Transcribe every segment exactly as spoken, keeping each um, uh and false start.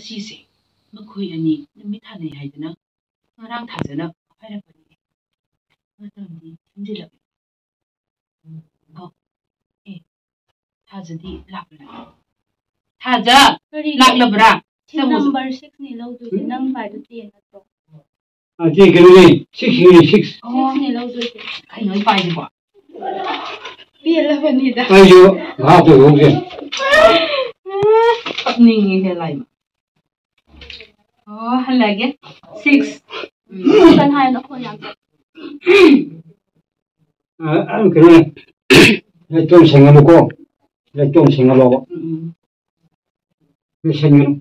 ꯉꯁꯤꯁꯦ ꯃꯈꯣꯏ ꯑꯅꯤ ꯅꯨꯃꯤꯠ ꯊꯥꯅꯩ ꯍꯥꯏꯗꯅ ꯉꯔꯥꯡ ꯊꯥꯖꯅ ꯍꯥꯏꯔꯛꯄꯅꯤ꯫ ꯃꯇꯝꯗꯤ ꯊꯦꯡꯖꯤꯜꯂꯛꯂꯦ꯫ ꯑꯣ, ꯑꯦ, ꯊꯥꯖꯗꯤ ꯂꯥꯛꯂꯕ꯭ꯔꯥ? ꯊꯥꯖ, ꯀꯔꯤ? ꯂꯥꯛꯂꯕ꯭ꯔꯥ? ꯁꯤ ꯆꯪꯉꯣ, ꯆꯪꯉꯣ꯫ Number six ꯅꯦ ꯂꯧꯗꯣꯏꯁꯦ꯫ ꯅꯪ ꯄꯥꯏꯗꯣ ten ꯅꯠꯇ꯭ꯔꯣ? ꯑ, ꯁꯤ ꯀꯩꯅꯣꯅꯦ, six ꯅꯦ, six꯫ Six ꯅꯦ ꯂꯧꯗꯣꯏꯁꯦ꯫ ꯀꯩꯅꯣ ꯑꯩ ꯄꯥꯏꯁꯤꯕꯣ? ꯄꯦꯜꯂꯕꯅꯤꯗ꯫ ꯑꯩꯁꯨ ꯚꯥꯞꯇ ꯊꯣꯛꯇꯦ꯫ ꯀꯞꯅꯤꯡꯉꯤꯍꯦ ꯂꯥꯏꯃ꯫ ꯑꯣ, ꯍꯜꯂꯒꯦ꯫ Six꯫ ꯎꯝ꯫ ꯀꯅꯥ ꯍꯥꯏꯅꯣ ꯈꯣꯟ ꯌꯥꯝ ꯇꯞ-, ꯑ, ꯑ, ꯀꯩꯅꯣꯅꯦ, ꯂꯩꯇꯣꯟ ꯁꯦꯡꯍꯜꯂꯨꯀꯣ꯫ ꯂꯩꯇꯣꯟ ꯁꯦꯡꯍꯜꯂꯣꯕ꯫ ꯎꯝ꯫ ꯂꯣꯏꯁꯟꯒꯅꯨ꯫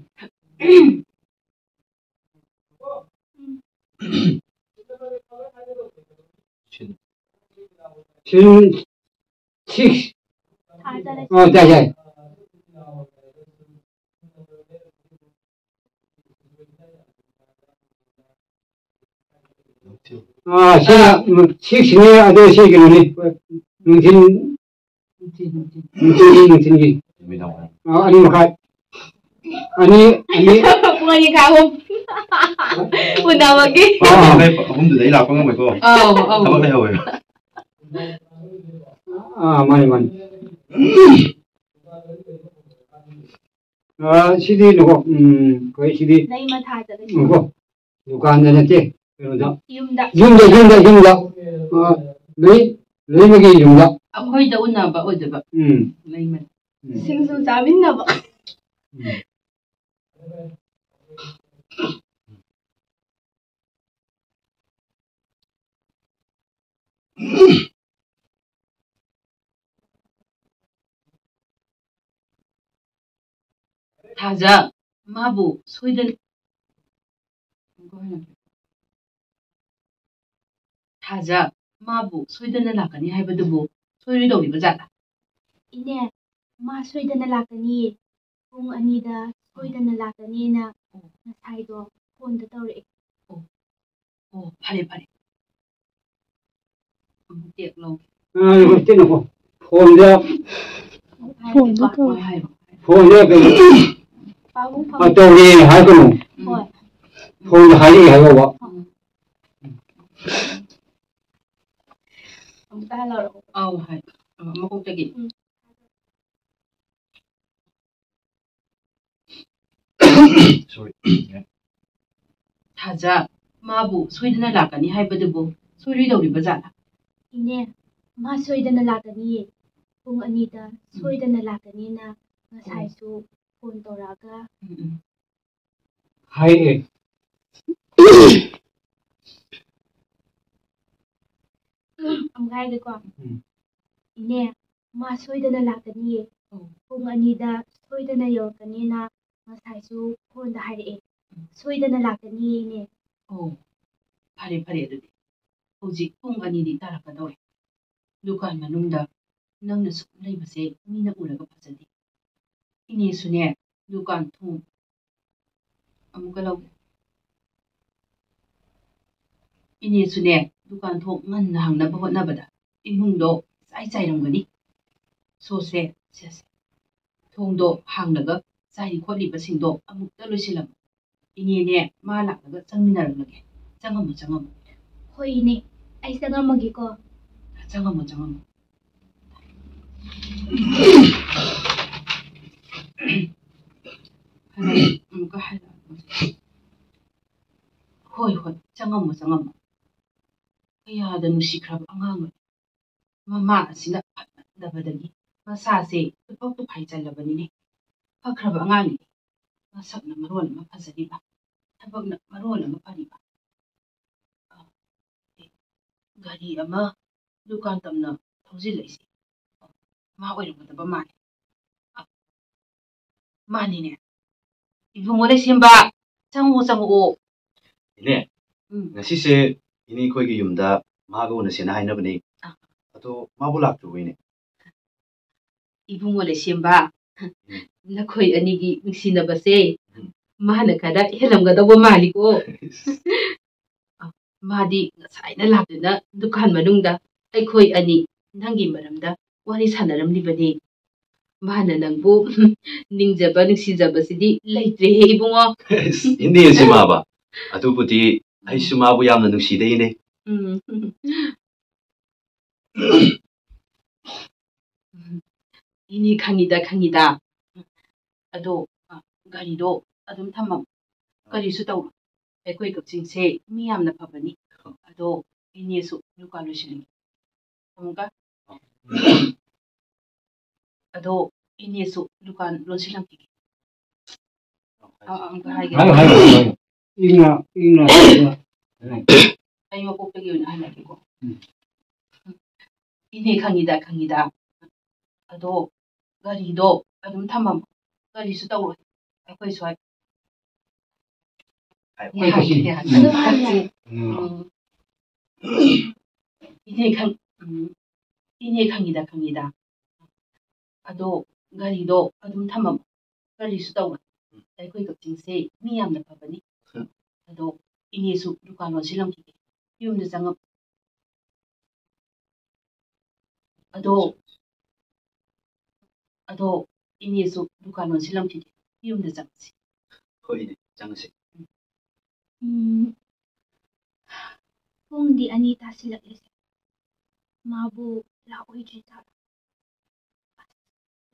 Seven, six꯫ ꯊꯥꯖꯔꯦ꯫ ꯑꯣ, ꯇꯥꯏ, ꯇꯥꯏ꯫ ꯑꯥ, ꯁꯤ, six ꯅꯦ, ꯑꯗꯨ ꯁꯤ ꯀꯩꯅꯣꯅꯤ꯫ ꯅꯨꯡꯊꯤꯜ ꯅꯨꯡꯊꯤꯜ, ꯅꯨꯡꯊꯤꯜ꯫ ꯅꯨꯡꯊꯤꯜꯒꯤ, ꯅꯨꯡꯊꯤꯜꯒꯤ꯫ ꯅꯨꯃꯤꯗꯥꯡ ꯋꯥꯏꯔꯝ꯫ ꯑ, ꯑꯅꯤ ꯃꯈꯥꯏ꯫ ꯑꯅꯤ, ꯑꯅꯤ꯫ ꯄꯨꯡ ꯑꯅꯤ ꯈꯥꯏ ꯑꯍꯨꯝ꯫ ꯎꯅꯕꯒꯤ꯫ ꯑ, ꯑ꯫ ꯄꯨꯡ ꯑꯍꯨꯝꯗꯨꯗ ꯑꯩ ꯂꯥꯛꯄ ꯉꯝꯃꯣꯏꯀꯣ꯫ ꯑꯧ, ꯑꯧ꯫ ꯊꯕꯛ ꯂꯩꯍꯧꯋꯦꯕ꯫ ꯑ, ꯃꯥꯅꯤ, ꯃꯥꯅꯤ꯫ ꯑ, ꯁꯤꯗꯤ ꯅꯀꯣ, ꯎꯝ, ꯑꯩꯈꯣꯏ ꯁꯤꯗꯤ ꯂꯩꯃ ꯊꯥꯗ ꯂꯩ꯫ ꯎꯝ, ꯀꯣ꯫ ꯗꯨꯀꯥꯟꯗ ꯅꯠꯇꯦ, ꯀꯩꯅꯣꯗ꯫ ꯌꯨꯝꯗ꯫ ꯌꯨꯝꯗ, ꯌꯨꯝꯗ, ꯌꯨꯝꯗ꯫ ꯑ, ꯂꯩ-, ꯂꯩꯃꯒꯤ ꯌꯨꯝꯗ꯫ ꯑꯩꯈꯣꯏꯗ ꯎꯅꯕ ꯑꯣꯏꯗꯣꯏꯕ꯫ ꯎꯝ꯫ ꯂꯩꯃ꯫ ꯎꯝ꯫ ꯁꯤꯡꯖꯨ ꯆꯥꯃꯤꯟꯅꯕ꯫ ꯎꯝ꯫ ꯊꯥꯖ, ꯃꯥꯕꯨ ꯁꯣꯏꯗꯅ, ꯊꯥꯖ, ꯃꯥꯕꯨ ꯁꯣꯏꯗꯅ ꯂꯥꯛꯀꯅꯤ ꯍꯥꯏꯕꯗꯨꯕꯨ ꯁꯣꯏꯔꯣꯏꯗꯧꯔꯤꯕ ꯖꯥꯠꯂꯥ? ꯏꯅꯦ, ꯃꯥ ꯁꯣꯏꯗꯅ ꯂꯥꯛꯀꯅꯤꯌꯦ꯫ ꯄꯨꯡ ꯑꯅꯤꯗ ꯁꯣꯏꯗꯅ ꯂꯥꯛꯀꯅꯤꯅ ꯉꯁꯥꯏꯗꯣ ꯐꯣꯟꯗ ꯇꯧꯔꯛꯑꯦ꯫ ꯑꯣ, ꯑꯣ, ꯐꯔꯦ, ꯐꯔꯦ꯫ ꯑꯃꯨꯛ ꯇꯦꯛ ꯂꯧꯒꯦ꯫ ꯑ, ꯇꯦꯛ ꯂꯧꯀꯣ꯫ ꯐꯣꯟꯗ, ꯐꯣꯟꯗ ꯇꯧ-, ꯍꯣꯏ, ꯍꯥꯏꯔꯣ꯫ ꯐꯣꯟꯗ ꯀꯩꯅꯣ? ꯑ, ꯇꯧꯔꯦ ꯍꯥꯏꯒꯅꯨ꯫ ꯍꯣꯏ꯫ ꯐꯣꯟꯗ ꯍꯥꯏꯔꯛꯑꯦ ꯍꯥꯏꯌꯣꯕ꯫ ꯑꯃꯨꯛꯇ ꯍꯜꯂꯛꯑꯣ꯫ ꯑꯧ, ꯍꯥꯏ꯫ ꯑ, ꯃꯀꯣꯛꯇꯒꯤ꯫ ꯎꯝ꯫ Sorry꯫ ꯊꯥꯖ, ꯃꯥꯕꯨ ꯁꯣꯏꯗꯅ ꯂꯥꯛꯀꯅꯤ ꯍꯥꯏꯕꯗꯨꯕꯨ ꯁꯣꯏꯔꯣꯏꯗꯧꯔꯤꯕ ꯖꯥꯠꯂ? ꯏꯅꯦ, ꯃꯥ ꯁꯣꯏꯗꯅ ꯂꯥꯛꯀꯅꯤꯌꯦ꯫ ꯄꯨꯡ ꯑꯅꯤꯗ ꯎꯝ꯫ ꯁꯣꯏꯗꯅ ꯂꯥꯛꯀꯅꯤꯅ ꯉꯁꯥꯏꯁꯨ ꯐꯣꯟ ꯇꯧꯔꯛꯑꯒ ꯎꯝ, ꯎꯝ꯫ ꯍꯥꯏꯔꯛꯑꯦ꯫ ꯑꯃꯨꯛ ꯍꯥꯏꯒꯦꯀꯣ꯫ ꯎꯝ꯫ ꯏꯅꯦ, ꯃꯥ ꯁꯣꯏꯗꯅ ꯂꯥꯛꯀꯅꯤꯌꯦ꯫ ꯑꯣ꯫ ꯄꯨꯡ ꯑꯅꯤꯗ ꯁꯣꯏꯗꯅ ꯌꯧꯔꯛꯀꯅꯤꯅ ꯉꯁꯥꯏꯁꯨ ꯐꯣꯟꯗ ꯍꯥꯏꯔꯛꯑꯦ꯫ ꯎꯝ꯫ ꯁꯣꯏꯗꯅ ꯂꯥꯛꯀꯅꯤꯌꯦ, ꯏꯅꯦ꯫ ꯑꯣ, ꯐꯔꯦ, ꯐꯔꯦ ꯑꯗꯨꯗꯤ꯫ ꯍꯧꯖꯤꯛ ꯄꯨꯡ ꯑꯅꯤꯗꯤ ꯇꯥꯔꯛꯀꯗꯧꯔꯦ꯫ ꯗꯨꯀꯥꯟ ꯃꯅꯨꯡꯗ ꯅꯪꯅ ꯁꯨꯝ ꯂꯩꯕꯁꯦ ꯃꯤꯅ ꯎꯔꯒ ꯐꯖꯗꯦ꯫ ꯏꯅꯦꯁꯨꯅꯦ, ꯗꯨꯀꯥꯟ ꯊꯣꯡ ꯑꯃꯨꯛꯀ ꯂꯧꯒꯦ꯫ ꯏꯅꯦꯁꯨꯅꯦ, ꯗꯨꯀꯥꯟ ꯊꯣꯡ ꯉꯟꯅ ꯍꯥꯡꯅꯕ ꯍꯣꯠꯅꯕꯗ ꯏꯃꯨꯡꯗꯣ ꯆꯥꯏ ꯆꯥꯏꯔꯝꯒꯅꯤ꯫ ꯁꯣꯁꯦ, ꯁꯦ, ꯁꯦ꯫ ꯊꯣꯡꯗꯣ ꯍꯥꯡꯂꯒ ꯆꯥꯏꯔꯤ ꯈꯣꯠꯂꯤꯕꯁꯤꯡꯗꯣ ꯑꯃꯨꯛꯇ ꯂꯣꯏꯁꯤꯜꯂꯝꯃꯨ꯫ ꯏꯅꯦꯅꯦ, ꯃꯥ ꯂꯥꯛꯂꯒ ꯆꯪꯃꯤꯟꯅꯔꯝꯂꯒꯦ꯫ ꯆꯪꯉꯝꯃꯨ, ꯆꯪꯉꯝꯃꯨ꯫ ꯍꯣꯏ, ꯏꯅꯦ꯫ ꯑꯩ ꯆꯪꯉꯝꯃꯒꯦꯀꯣ꯫ ꯆꯪꯉꯝꯃꯨ, ꯆꯪꯉꯝꯃꯨ꯫ ꯑꯃꯨꯛꯀ ꯍꯥꯏꯔꯛꯑꯣ꯫ ꯍꯣꯏ, ꯍꯣꯏ, ꯆꯪꯉꯝꯃꯨ, ꯆꯪꯉꯝꯃꯨ꯫ ꯀꯌꯥꯗ ꯅꯨꯡꯁꯤꯈ꯭ꯔꯕ ꯑꯉꯥꯡꯅꯣ꯫ ꯃꯃꯥ ꯑꯁꯤꯅ ꯐꯠꯃꯟꯗꯕꯗꯒꯤ ꯃꯁꯥꯁꯦ ꯇꯨꯐꯥꯎ ꯇꯨꯐꯥꯏ ꯆꯜꯂꯕꯅꯤꯅꯦ꯫ ꯐꯈ꯭ꯔꯕ ꯑꯉꯥꯡꯅꯤ꯫ ꯃꯁꯛꯅ ꯃꯔꯣꯜ ꯑꯃ ꯐꯖꯔꯤꯕ, ꯊꯕꯛꯅ ꯃꯔꯣꯜ ꯑꯃ ꯐꯔꯤꯕ꯫ ꯑ, ꯑꯦ, ꯒꯥꯔꯤ ꯑꯃ ꯗꯨꯀꯥꯟ ꯇꯝꯅ ꯊꯧꯖꯤꯜꯂꯛꯏꯁꯦ ꯃꯥ ꯑꯣꯏꯔꯝꯒꯗꯕ ꯃꯥꯜꯂꯦ꯫ ꯑ, ꯃꯥꯅꯤꯅꯦ꯫ ꯏꯕꯨꯡꯉꯣ ꯂꯩꯁꯦꯝꯕ, ꯆꯪꯉꯛꯑꯣ, ꯆꯪꯉꯛꯑꯣ꯫ ꯏꯅꯦ, ꯎꯝ꯫ ꯉꯁꯤꯁꯦ ꯏꯅꯦ ꯑꯩꯈꯣꯏꯒꯤ ꯌꯨꯝꯗ ꯃꯥꯒ ꯎꯅꯁꯦꯅ ꯍꯥꯏꯅꯕꯅꯦ꯫ ꯑ꯫ ꯑꯗꯣ ꯃꯥꯕꯨ ꯂꯥꯛꯇ꯭ꯔꯤꯕꯣ, ꯏꯅꯦ? ꯏꯕꯨꯡꯉꯣ ꯂꯩꯁꯦꯝꯕ, ꯎꯝ꯫ ꯅꯈꯣꯏ ꯑꯅꯤꯒꯤ ꯅꯨꯡꯁꯤꯅꯕꯁꯦ ꯎꯝ꯫ ꯃꯥꯅ ꯈꯔ ꯍꯦꯜꯂꯝꯒꯗꯧꯕ ꯃꯥꯜꯂꯤꯀꯣ꯫ ꯏꯁ꯫ ꯑ, ꯃꯥꯗꯤ ꯉꯁꯥꯏꯅ ꯂꯥꯛꯇꯨꯅ ꯗꯨꯀꯥꯟ ꯃꯅꯨꯡꯗ ꯑꯩꯈꯣꯏ ꯑꯅꯤ ꯅꯪꯒꯤ ꯃꯔꯝꯗ ꯋꯥꯔꯤ ꯁꯥꯟꯅꯔꯝꯂꯤꯕꯅꯤ꯫ ꯃꯥꯅ ꯅꯪꯕꯨ ꯅꯤꯡꯖꯕ ꯅꯨꯡꯁꯤꯖꯕꯁꯤꯗꯤ ꯂꯩꯇ꯭ꯔꯦꯍꯦ ꯏꯕꯨꯡꯉꯣ꯫ ꯏꯅꯦꯁꯤ ꯃꯥꯕ꯫ ꯑꯗꯨꯕꯨꯗꯤ ꯑꯩꯁꯨ ꯃꯥꯕꯨ ꯌꯥꯝꯅ ꯅꯨꯡꯁꯤꯗ ꯏꯅꯦ꯫ ꯎꯝ꯫ ꯏꯅꯦ ꯈꯪꯉꯤꯗ, ꯈꯪꯉꯤꯗ꯫ ꯑꯗꯣ, ꯑ, ꯒꯥꯔꯤꯗꯣ ꯑꯗꯨꯝ ꯊꯝꯃꯝ-, ꯀꯔꯤꯁꯨ ꯇꯧꯔꯣꯏ꯫ ꯑꯩꯈꯣꯏ ꯀꯛꯆꯤꯡꯁꯦ ꯃꯤ ꯌꯥꯝꯅ ꯐꯕꯅꯤ꯫ ꯑꯗꯣ ꯏꯅꯦꯁꯨ ꯗꯨꯀꯥꯟ ꯂꯣꯏꯁꯤꯜꯂꯤꯒꯦ꯫ ꯑꯃꯨꯛꯀ꯫ ꯑꯗꯣ ꯏꯅꯦꯁꯨ ꯗꯨꯀꯥꯟ ꯂꯣꯟꯁꯤꯜꯂꯝꯈꯤꯒꯦ꯫ ꯑ, ꯑꯃꯨꯛꯀ ꯍꯥꯏꯒꯦ꯫ ꯍꯥꯏꯌꯣ, ꯍꯥꯏꯌꯣ, ꯍꯥꯏꯌꯣ꯫ ꯏꯪꯅ, ꯏꯪꯅ ꯇꯞꯅ꯫ ꯑꯩ ꯃꯀꯣꯛꯇꯒꯤ ꯑꯣꯏꯅ ꯍꯥꯏꯔꯒꯦꯀꯣ꯫ ꯎꯝ꯫ ꯏꯅꯦ ꯈꯪꯉꯤꯗ, ꯈꯪꯉꯤꯗ꯫ ꯑꯗꯣ ꯒꯥꯔꯤꯗꯣ ꯑꯗꯨꯝ ꯊꯝꯃꯝꯃꯣ꯫ ꯀꯔꯤꯁꯨ ꯇꯧꯔꯣꯏ꯫ ꯑꯩꯈꯣꯏ ꯁ꯭ꯋꯥꯏ꯫ ꯑꯩꯈꯣꯏ ꯌꯥꯔꯦ, ꯀꯛꯆꯤꯡ꯫ ꯌꯥꯔꯦ꯫ ꯑꯗꯨꯝ ꯍꯥꯏꯌꯨ꯫ ꯎꯝ꯫ ꯎꯝ꯫ ꯏꯅꯦ ꯈꯪ-, ꯎꯝ꯫ ꯏꯅꯦ ꯈꯪꯉꯤꯗ, ꯈꯪꯉꯤꯗ꯫ ꯑꯗꯣ ꯒꯥꯔꯤꯗꯣ ꯑꯗꯨꯝ ꯊꯝꯃꯝꯃꯣ꯫ ꯀꯔꯤꯁꯨ ꯇꯧꯔꯣꯏ꯫ ꯑꯩꯈꯣꯏ ꯀꯛꯆꯤꯡꯁꯦ ꯃꯤ ꯌꯥꯝꯅ ꯐꯕꯅꯤ꯫ ꯑꯗꯣ ꯏꯅꯦꯁꯨ ꯗꯨꯀꯥꯟ ꯂꯣꯟꯁꯤꯜꯂꯝꯈꯤꯒꯦ꯫ ꯌꯨꯝꯗ ꯆꯪꯉꯝ-, ꯑꯗꯣ, ꯑꯗꯣ ꯏꯅꯦꯁꯨ ꯗꯨꯀꯥꯟ ꯂꯣꯟꯁꯤꯜꯂꯝꯈꯤꯒꯦ꯫ ꯌꯨꯝꯗ ꯆꯪꯉꯁꯤ꯫ ꯍꯣꯏ ꯏꯅꯦ, ꯆꯪꯉꯁꯤ꯫ ꯎꯝ, ꯄꯨꯡꯗꯤ ꯑꯅꯤ ꯇꯥꯁꯤꯜꯂꯛꯂꯦ꯫ ꯃꯥꯕꯨ ꯂꯥꯛꯑꯣꯏꯗ꯭ꯔꯤ ꯖꯥꯠꯂꯣ?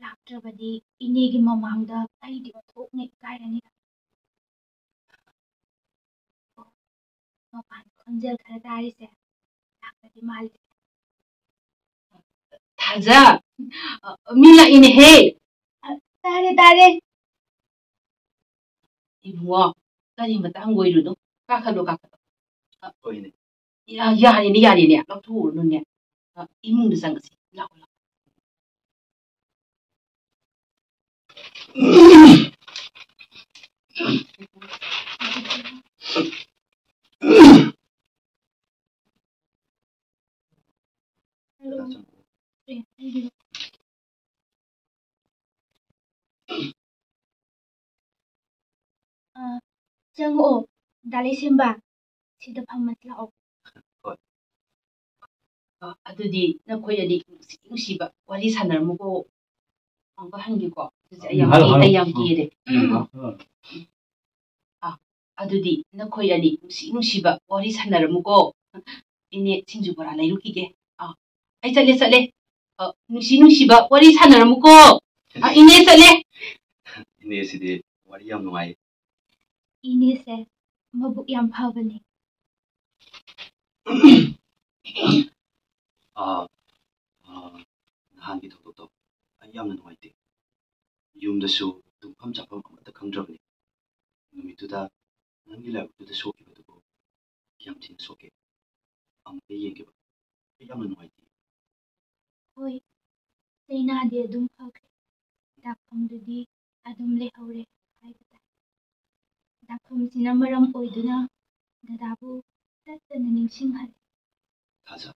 ꯂꯥꯛꯇ꯭ꯔꯕꯗꯤ ꯏꯅꯦꯒꯤ ꯃꯃꯥꯡꯗ ꯑꯩꯗꯤ ꯑꯣꯟꯊꯣꯛꯅ ꯏꯀꯥꯏꯔꯅꯤ꯫ ꯑꯣ, ꯃꯄꯥꯟ ꯈꯣꯟꯖꯦꯜ ꯈꯔ ꯇꯥꯔꯤꯁꯦ꯫ ꯂꯥꯛꯄꯗꯤ ꯃꯥꯜꯂꯤ꯫ ꯊꯥꯖ, ꯃꯤ ꯂꯥꯛꯏꯅꯦꯍꯦ꯫ ꯑ, ꯇꯥꯔꯦ, ꯇꯥꯔꯦ꯫ ꯏꯕꯨꯡꯉꯣ, ꯀꯔꯤ ꯃꯇꯥꯡ ꯑꯣꯏꯔꯨꯅꯣ? ꯀꯥꯈꯠꯂꯣ, ꯀꯥꯈꯠꯂꯣ꯫ ꯑ, ꯍꯣꯏꯅꯦ꯫ ꯌꯥ-, ꯌꯥꯔꯦꯅꯦ, ꯌꯥꯔꯦꯅꯦ, ꯂꯧꯊꯣꯛꯎꯔꯅꯨꯅꯦ꯫ ꯑ, ꯏꯃꯨꯡꯗ ꯆꯪꯉꯁꯤ, ꯂꯥꯛꯑꯣ, ꯂꯥꯛꯑꯣ꯫ ꯑ, ꯆꯪꯉꯛꯑꯣ, ꯗꯥ ꯂꯩꯁꯦꯝꯕ, ꯁꯤꯗ ꯐꯝꯃꯁꯤ ꯂꯥꯛꯑꯣ꯫ ꯍꯣꯏ꯫ ꯑ, ꯑꯗꯨꯗꯤ ꯅꯈꯣꯏ ꯑꯅꯤ ꯅꯨꯡꯁꯤ ꯅꯨꯡꯁꯤꯕ ꯋꯥꯔꯤ ꯁꯥꯟꯅꯔꯝꯃꯨꯀꯣ꯫ ꯑꯃꯨꯛꯀ ꯍꯟꯒꯦꯀꯣ꯫ ꯑꯗꯨꯗꯤ ꯑꯩ ꯌꯥꯝ ꯍꯜꯂꯣ, ꯀꯤ-, ꯍꯜꯂꯣ꯫ ꯑꯩ ꯌꯥꯝ ꯀꯤꯔꯦ꯫ ꯎꯝ꯫ ꯑꯥ, ꯑꯗꯨꯗꯤ ꯅꯈꯣꯏ ꯑꯅꯤ ꯅꯨꯡꯁꯤ ꯅꯨꯡꯁꯤꯕ ꯋꯥꯔꯤ ꯁꯥꯟꯅꯔꯝꯃꯨꯀꯣ꯫ ꯏꯅꯦ ꯁꯤꯡꯖꯨ ꯕꯣꯔꯥ ꯂꯩꯔꯨꯈꯤꯒꯦ꯫ ꯑꯥ, ꯑꯩ ꯆꯠꯂꯦ, ꯆꯠꯂꯦ꯫ ꯑ, ꯅꯨꯡꯁꯤ ꯅꯨꯡꯁꯤꯕ ꯋꯥꯔꯤ ꯁꯥꯟꯅꯔꯝꯃꯨꯀꯣ꯫ ꯑ, ꯏꯅꯦ ꯆꯠꯂꯦ꯫ ꯏꯅꯦꯁꯤꯗꯤ ꯋꯥꯔꯤ ꯌꯥꯝ ꯅꯨꯡꯉꯥꯏ꯫ ꯏꯅꯦꯁꯦ ꯃꯕꯨꯛ ꯌꯥꯝ ꯐꯕꯅꯦ꯫ ꯑꯥ, ꯑꯥ, ꯅꯍꯥꯟꯒꯤ ꯊꯧꯗꯣꯛꯇꯣ ꯑꯩ ꯌꯥꯝꯅ ꯅꯨꯡꯉꯥꯏꯇꯦ꯫ ꯌꯨꯝꯗꯁꯨ ꯇꯨꯝꯐꯝ ꯆꯥꯐꯝ ꯑꯃꯠꯇ ꯈꯪꯗ꯭ꯔꯕꯅꯤ꯫ ꯅꯨꯃꯤꯠꯇꯨꯗ ꯅꯪꯒꯤ ꯂꯥꯏꯕꯛꯇꯨꯗ ꯁꯣꯛꯈꯤꯕꯗꯨꯕꯨ ꯌꯥꯝ ꯊꯤꯅ ꯁꯣꯛꯈꯤ꯫ ꯑꯃꯨꯛꯇ ꯌꯦꯡꯒꯦꯕ꯫ ꯑꯩ ꯌꯥꯝꯅ ꯅꯨꯡꯉꯥꯏꯇꯦ꯫ ꯍꯣꯏ, ꯆꯩꯅꯥꯗꯤ ꯑꯗꯨꯝ ꯐꯈ꯭ꯔꯦ꯫ ꯗꯥꯛꯐꯝꯗꯨꯗꯤ ꯑꯗꯨꯝ ꯂꯩꯍꯧꯔꯦ ꯍꯥꯏꯕ ꯇꯥꯏ꯫ ꯗꯥꯛꯐꯝꯁꯤꯅ ꯃꯔꯝ ꯑꯣꯏꯗꯨꯅ ꯗꯗꯥꯕꯨ ꯇꯠꯇꯅ ꯅꯤꯡꯁꯤꯡꯍꯜꯂꯤ꯫ ꯊꯥꯖ,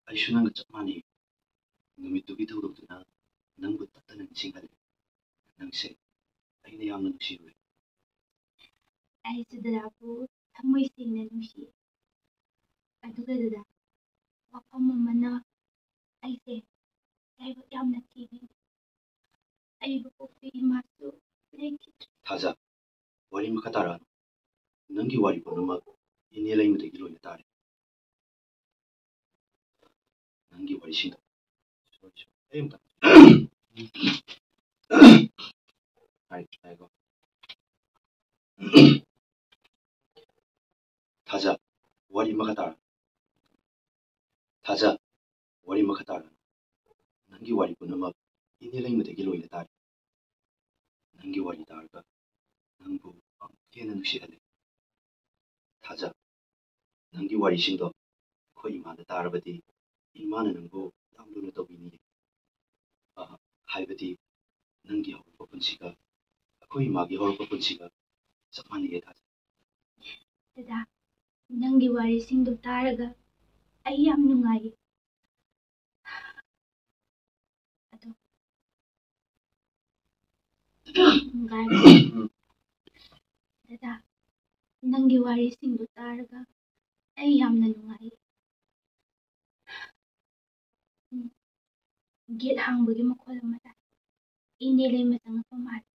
ꯑꯩꯁꯨ ꯅꯪꯒ ꯆꯞ ꯃꯥꯟꯅꯩ꯫ ꯅꯨꯃꯤꯠꯇꯨꯒꯤ ꯊꯧꯗꯣꯛꯇꯨꯅ ꯅꯪꯕꯨ ꯇꯠꯇꯅ ꯅꯤꯡꯁꯤꯡꯍꯜꯂꯤ꯫ ꯅꯪꯁꯦ ꯑꯩꯅ ꯌꯥꯝꯅ ꯅꯨꯡꯁꯤꯔꯨꯔꯦ꯫ ꯑꯩꯁꯨ ꯗꯗꯥꯕꯨ ꯊꯃꯣꯏ ꯁꯦꯡꯅ ꯅꯨꯡꯁꯤ꯫ ꯑꯗꯨꯒ ꯗꯗꯥ, ꯋꯥꯐꯝ ꯑꯃꯅ, ꯑꯩꯁꯦ ꯂꯥꯏꯕꯛ ꯌꯥꯝꯅ ꯊꯤꯔꯤ꯫ ꯑꯩꯕꯨ ꯄꯣꯛꯄꯤ ꯏꯃꯥꯁꯨ ꯂꯩꯈꯤꯗ꯭ꯔꯦ꯫ ꯊꯥꯖ, ꯋꯥꯔꯤ ꯃꯈꯥ ꯇꯥꯔꯛꯑꯅꯨ꯫ ꯅꯪꯒꯤ ꯋꯥꯔꯤ ꯄꯨꯝꯅꯃꯛ ꯏꯅꯦ ꯂꯩꯃꯗꯒꯤ ꯂꯣꯏꯅ ꯇꯥꯔꯦ꯫ ꯅꯪꯒꯤ ꯋꯥꯔꯤꯁꯤꯡꯗꯣ꯫ ꯑꯩ ꯑꯝꯇ-, ꯍꯥꯏ, ꯍꯥꯏꯀꯣ꯫ ꯊꯥꯖ, ꯋꯥꯔꯤ ꯃꯈꯥ ꯇꯥꯔꯛꯑꯅꯨ꯫ ꯊꯥꯖ, ꯋꯥꯔꯤ ꯃꯈꯥ ꯇꯥꯔꯛꯑꯅꯨ꯫ ꯅꯪꯒꯤ ꯋꯥꯔꯤ ꯄꯨꯝꯅꯃꯛ ꯏꯅꯦ ꯂꯩꯃꯗꯒꯤ ꯂꯣꯏꯅ ꯇꯥꯔꯦ꯫ ꯅꯪꯒꯤ ꯋꯥꯔꯤ ꯇꯥꯔꯒ ꯅꯪꯕꯨ ꯑꯃꯨꯛ ꯍꯦꯟꯅ ꯅꯨꯡꯁꯤꯍꯜꯂꯦ꯫ ꯊꯥꯖ, ꯅꯪꯒꯤ ꯋꯥꯔꯤꯁꯤꯡꯗꯣ ꯑꯩꯈꯣꯏ ꯏꯃꯥꯗ ꯇꯥꯔꯕꯗꯤ ꯏꯃꯥꯅ ꯅꯪꯕꯨ ꯌꯥꯝ ꯂꯨꯅ ꯇꯧꯕꯤꯅꯤꯌꯦ꯫ ꯑ, ꯍꯥꯏꯕꯗꯤ ꯅꯪꯒꯤ ꯍꯧꯔꯛꯄ ꯄꯨꯟꯁꯤꯒ ꯑꯩꯈꯣꯏ ꯏꯃꯥꯒꯤ ꯍꯧꯔꯛꯄ ꯄꯨꯟꯁꯤꯒ ꯆꯞ ꯃꯥꯟꯅꯩꯌꯦ ꯊꯥꯖ꯫ ꯗꯗꯥ, ꯅꯪꯒꯤ ꯋꯥꯔꯤꯁꯤꯡꯗꯣ ꯇꯥꯔꯒ ꯑꯩ ꯌꯥꯝ ꯅꯨꯡꯉꯥꯏꯌꯦ꯫ ꯑꯗꯣ, ꯉꯥꯏꯈꯣ꯫ ꯗꯗꯥ, ꯅꯪꯒꯤ ꯋꯥꯔꯤꯁꯤꯡꯗꯣ ꯇꯥꯔꯒ ꯑꯩ ꯌꯥꯝꯅ ꯅꯨꯡꯉꯥꯏꯌꯦ꯫ ꯎꯝ, ꯒꯦꯠ ꯍꯥꯡꯕꯒꯤ ꯃꯈꯣꯜ ꯑꯃ ꯇꯥꯏ꯫ ꯏꯅꯦ ꯂꯩꯃ ꯆꯪꯉꯛꯄ ꯃꯥꯜꯂꯦ꯫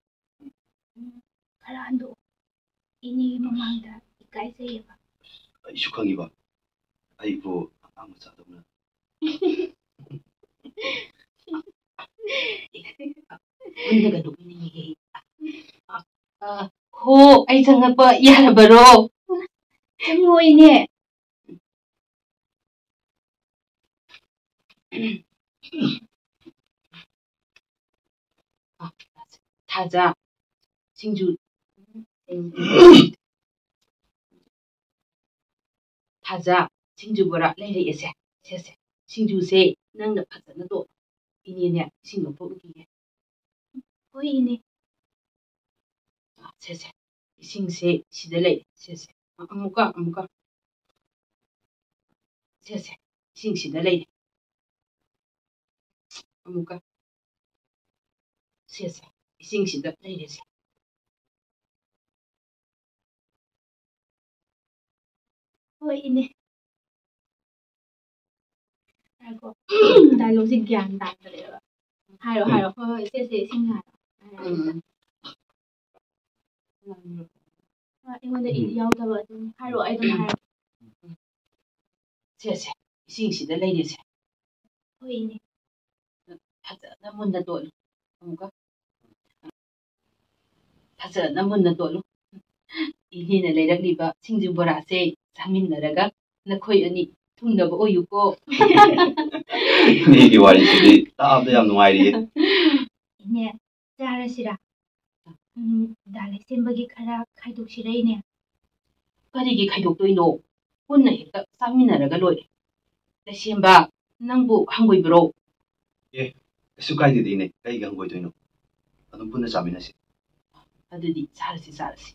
ꯎꯝ, ꯈꯔ ꯍꯟꯗꯣꯛꯑꯣ꯫ ꯏꯅꯦꯒꯤ ꯃꯃꯥꯡꯗ ꯏꯀꯥꯏꯖꯩꯌꯦꯕ꯫ ꯑꯩꯁꯨ ꯈꯪꯉꯤꯕ꯫ ꯑꯩꯕꯨ ꯑꯉꯥꯡ ꯃꯆꯥꯗꯧꯅ꯫ ꯄꯨꯟꯅꯒ ꯅꯣꯛꯃꯤꯟꯅꯩꯌꯦ꯫ ꯑ, ꯍꯣ, ꯑꯩ ꯆꯪꯉꯛꯄ ꯌꯥꯔꯕꯔꯣ? ꯆꯪꯉꯣ ꯏꯅꯦ꯫ ꯊꯥꯖ, ꯁꯤꯡꯖꯨ, ꯊꯥꯖ, ꯁꯤꯡꯖꯨ ꯕꯣꯔꯥ ꯂꯩꯔꯛꯑꯦꯁꯦ꯫ ꯁꯦ, ꯁꯦ꯫ ꯁꯤꯡꯖꯨꯁꯦ ꯅꯪꯅ ꯐꯖꯅ ꯇꯣꯠꯂꯣ꯫ ꯏꯅꯦꯅꯦ, ꯏꯁꯤꯡ ꯂꯧꯊꯣꯛꯂꯨꯈꯤꯒꯦ꯫ ꯍꯣꯏ, ꯏꯅꯦ꯫ ꯁꯦ, ꯁꯦ꯫ ꯏꯁꯤꯡꯁꯦ ꯁꯤꯗ ꯂꯩ꯫ ꯁꯦ, ꯁꯦ꯫ ꯑꯃꯨꯛꯀ, ꯑꯃꯨꯛꯀ꯫ ꯁꯦ, ꯁꯦ꯫ ꯏꯁꯤꯡꯁꯤꯗ ꯂꯩꯔꯦ꯫ ꯑꯃꯨꯛꯀ꯫ ꯁꯦ, ꯁꯦ꯫ ꯏꯁꯤꯡꯁꯤꯗ ꯂꯩꯔꯦꯁꯦ꯫ ꯍꯣꯏ, ꯏꯅꯦ꯫ ꯉꯥꯏꯈꯣ꯫ ꯗꯥꯏꯂꯣꯛꯁꯦ ꯒ꯭ꯌꯥꯟ ꯇꯥꯗ꯭ꯔꯦꯕ꯫ ꯍꯥꯏꯔꯣ, ꯎꯝ꯫ ꯍꯥꯏꯔꯣ꯫ ꯍꯣꯏ, ꯍꯣꯏ, ꯁꯦ, ꯁꯦ, ꯏꯁꯤꯡ ꯍꯥꯏꯔꯣ꯫ ꯎꯝ꯫ ꯍꯣꯏ, ꯑꯩꯉꯣꯟꯗ ꯏꯗꯤ ꯌꯥꯎꯗꯕ ꯑꯗꯨꯝ ꯍꯥꯏꯔꯣ, ꯑꯩ ꯑꯗꯨꯝ ꯍꯥꯏꯔꯣ꯫ ꯁꯦ, ꯁꯦ, ꯏꯁꯤꯡꯁꯤꯗ ꯂꯩꯔꯦꯁꯦ꯫ ꯍꯣꯏ, ꯏꯅꯦ꯫ ꯐꯖꯅ ꯃꯨꯟꯅ ꯇꯣꯠꯂꯨ꯫ ꯑꯃꯨꯛꯀ꯫ ꯐꯖꯅ ꯃꯨꯟꯅ ꯇꯣꯠꯂꯨ꯫ ꯏꯅꯦꯅ ꯂꯩꯔꯛꯂꯤꯕ ꯁꯤꯡꯖꯨ ꯕꯣꯔꯥꯁꯦ ꯆꯥꯃꯤꯟꯅꯔꯒ ꯅꯈꯣꯏ ꯑꯅꯤ ꯊꯨꯡꯅꯕ ꯑꯣꯏꯌꯨꯀꯣ꯫ ꯏꯅꯦꯒꯤ ꯋꯥꯔꯤꯁꯤꯗꯤ ꯇꯥꯕꯗ ꯌꯥꯝ ꯅꯨꯡꯉꯥꯏꯔꯤꯌꯦ꯫ ꯏꯅꯦ, ꯆꯥꯔꯁꯤꯔꯥ? ꯎꯝ, ꯗꯥ ꯂꯩꯁꯦꯝꯕꯒꯤ ꯈꯔ ꯈꯥꯏꯗꯣꯛꯁꯤꯔ, ꯏꯅꯦ? ꯀꯔꯤꯒꯤ ꯈꯥꯏꯗꯣꯛꯇꯣꯏꯅꯣ? ꯄꯨꯟꯅ ꯍꯦꯛꯇ ꯆꯥꯃꯤꯟꯅꯔꯒ ꯂꯣꯏꯔꯦ꯫ ꯂꯩꯁꯦꯝꯕ, ꯅꯪꯕꯨ ꯍꯪꯒꯣꯏꯕ꯭ꯔꯣ? ꯑꯦ, ꯀꯩꯁꯨ ꯀꯥꯏꯗꯦꯗ, ꯏꯅꯦ꯫ ꯀꯩꯒꯤ ꯍꯪꯒꯣꯏꯗꯣꯏꯅꯣ? ꯑꯗꯨꯝ ꯄꯨꯟꯅ ꯆꯥꯃꯤꯟꯅꯁꯤ꯫ ꯑꯗꯨꯗꯤ ꯆꯥꯔꯁꯤ, ꯆꯥꯔꯁꯤ꯫